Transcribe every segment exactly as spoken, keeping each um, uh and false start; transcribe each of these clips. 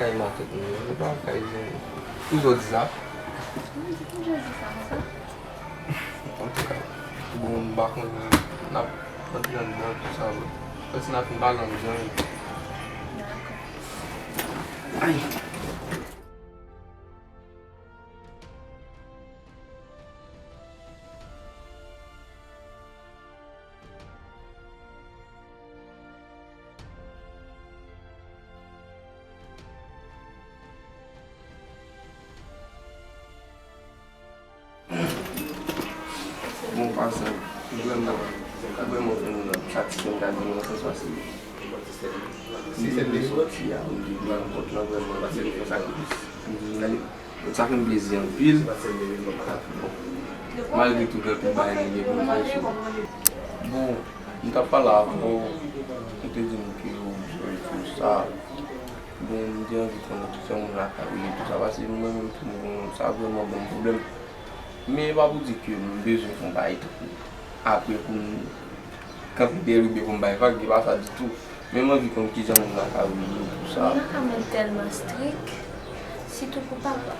Kay matant mwen, se pa kay zanmi. Pou sa w di sa? Wi, di pou Jezi sa, konsa. Antouka, bon, m pa konnen, n ap antre anndan, tout sa, bon. Apre si n ap fin pale anndan. Dakò. Ay! Bon, pase, vrèman, vrèman, vrèman satisfè m ta di nan sans paske m te vle sòti a, m te vle rankont lan, vrèman, m te vle fè sakrifis. M di, gade, sa fè m plezi anpil. Bon, malgre tout, gen anpil bagay nou gen pou nou fè sou. Bon, m t ap pale avè w, ou te di m ke ou bezwen tout sa. Bon, m te anvi konnen ki jan moun lakay ou ye, tout sa, paske mwen menm tou, m gon, sa vrèman ban m pwoblèm. Men e pa pou di ke m bezwen fè yon bagay tankou apre pou m kanpe dèyè l oubyen pou m bay vag, e pa sa ditou. Men m anvi konn ki jan moun lakay ou ye, tout sa. Moun lakay mwen tèlman strik, sitou pou papa.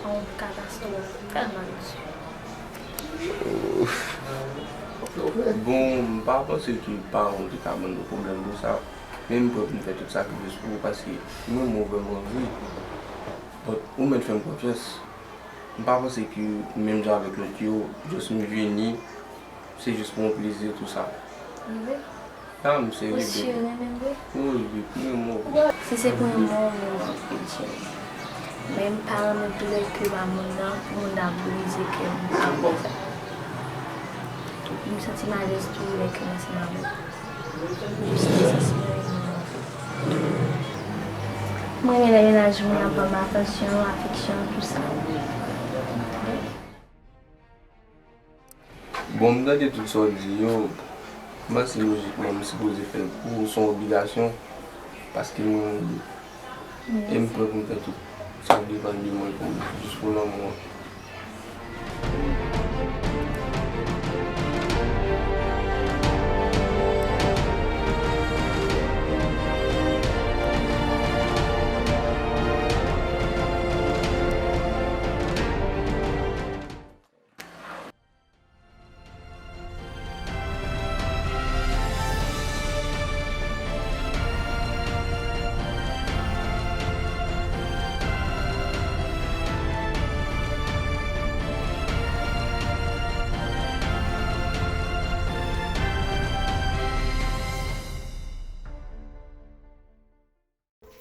Yon katastwòf, tèlman di. Bon, m pa panse ke paran w te ka ban nou pwoblèm pou sa. Men m prè pou m fè tout sakrifis pou ou, paske mwen, mwen vrèman anvi. But ou mèt fè m konfyans. M pa panse ke menm jan avèk lòt yo, just m vini, se jis pou yon plezi, tout sa. Rive? Ya, m serye, baby. Ou sure, renmen vre? Wi, baby, m renmen w. Si se pou yon mò, m renmen w anpil, cheri. Men m pa renmen doulè ke ba moun nan, pou moun nan ap brize kè m, m pa renmen sa. M santi m alèz tou lè ke m ansanm avè w. M santi m renmen w anpil. M renmen lè mennaj mwen ap ban m atansyon, afeksyon, tout sa. Bon, m tande tout sa w di yo, m panse lojikman m sipoze fè l pou ou, se yon obligasyon, paske mwen renmen w. E m prè pou m fè tout sa k depann de mwen pou ou, jis pou lanmou an.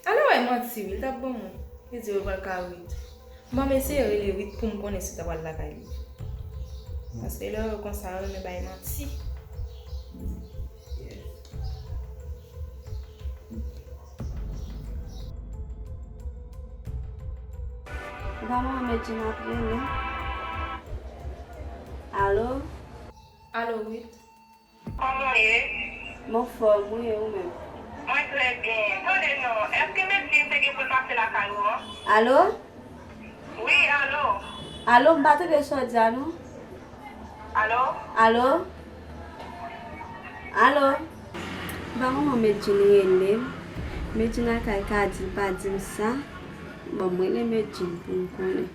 Alò, w wè manti, wi, l t ap ban mwen. Li di yo pral ka Ruth. M ap eseye rele Ruth pou m konnen si l ta pral lakay li. Paske lè yo konsa, yo renmen bay manti. Ou pa manman Medjine ap rele. Alo? Alo, Ruth? Kòman w ye? M anfòm, wi, e ou menm? Mwen trè byen. Tande non, èske Medjine te gen pou l pase lakay ou an? Alo? Wi, alo. Alo, m pa tande sa w di a, non. Alo? Alo? Alo? M pa manman Medjine rele m. Medjine lakay Kadi, l pa di m sa. Bon, m rele Medjine pou m konnen.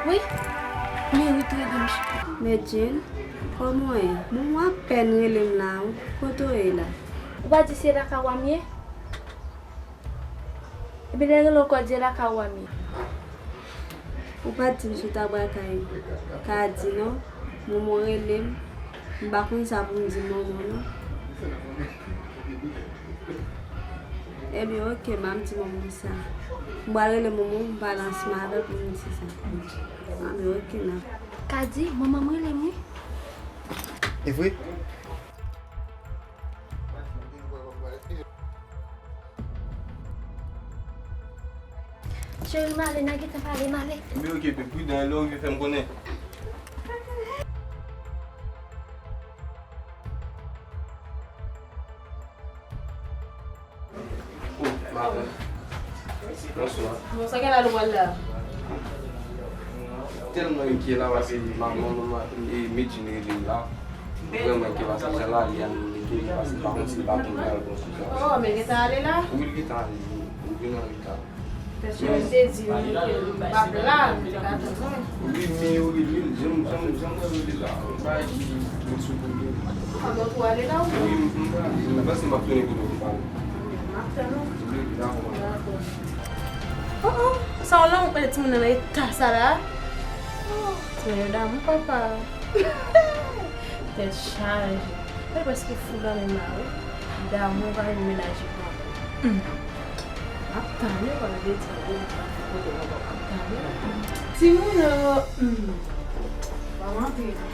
Wi, men wi, trè byen, mesye. Medjine, kòman w ye? Bon, w apèn rele m la, wi. Kote w ye la? Ou pa di se lakay w a m ye? Epi lè l rele w ankò, di e lakay ou a m ye. Ou pa t di m si w ta pral kay Kadi non. Manman w rele m. M pa konn sa pou m di manman w non. Ebyen, oke, m a m di manman w sa. M pral rele manman w, m pale ansanm avè l pou m di sa. Ebyen, oke, n ap. Kadi, manman m rele m wi. E vre? Cheri, m ale, n a gentan pale, m ale. Ebyen, oke, beb, pridan, lè w rive, fè m konnen. Oh, madanm. Sa gen la nou pral la? Tèlman enkyè la, paske manman, manman, e, Medjine rele m la. Vrèman enkyè, paske jan la li a, li enkyè, paske pa konn si l pa konn pral bon sou sa. Oh, men gentan ale la? Wi, l gentan ale, wi. Li vin an reta. Pèsonèl te di m ke m p ap la, m te ka tann mwen. Wi, men yo rele l, jan m, jan m, jan m rele la, yon bagay ki, ki sou kote m. Ah, bon, tou ale la, ou? Wi, m, m prale, m panse m ap tounen kote w te pale. M ap tann ou. Wi, dakò. Dakò. Oh, oh, sa w la, ou mete timoun nan nan eta sa la? Oh, timoun yo damou, papa. Tèt chaje. Mwen prèske fou nan men mari. Damou pa menm menaj li pran. Hmm. M ap tann yo, pandan de tan yo, m ap tann yo. Timoun yo, hmm. Pa antre non.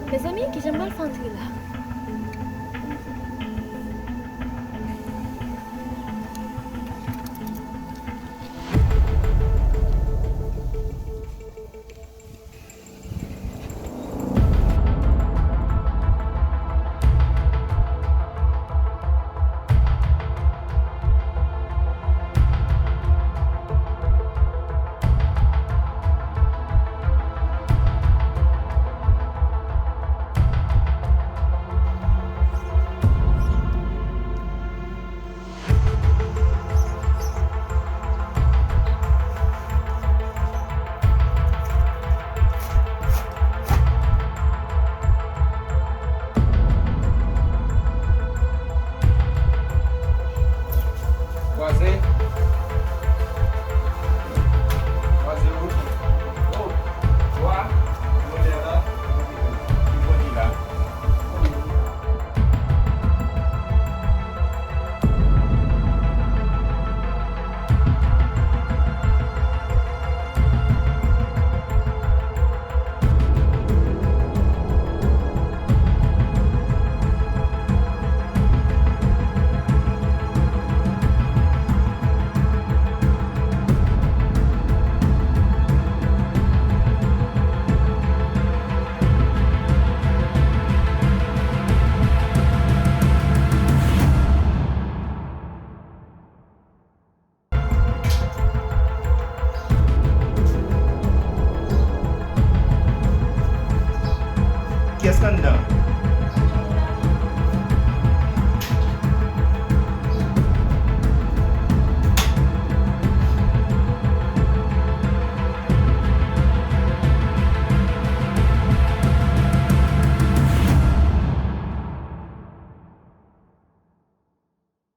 Mezanmi, kijan m pral fè antre la?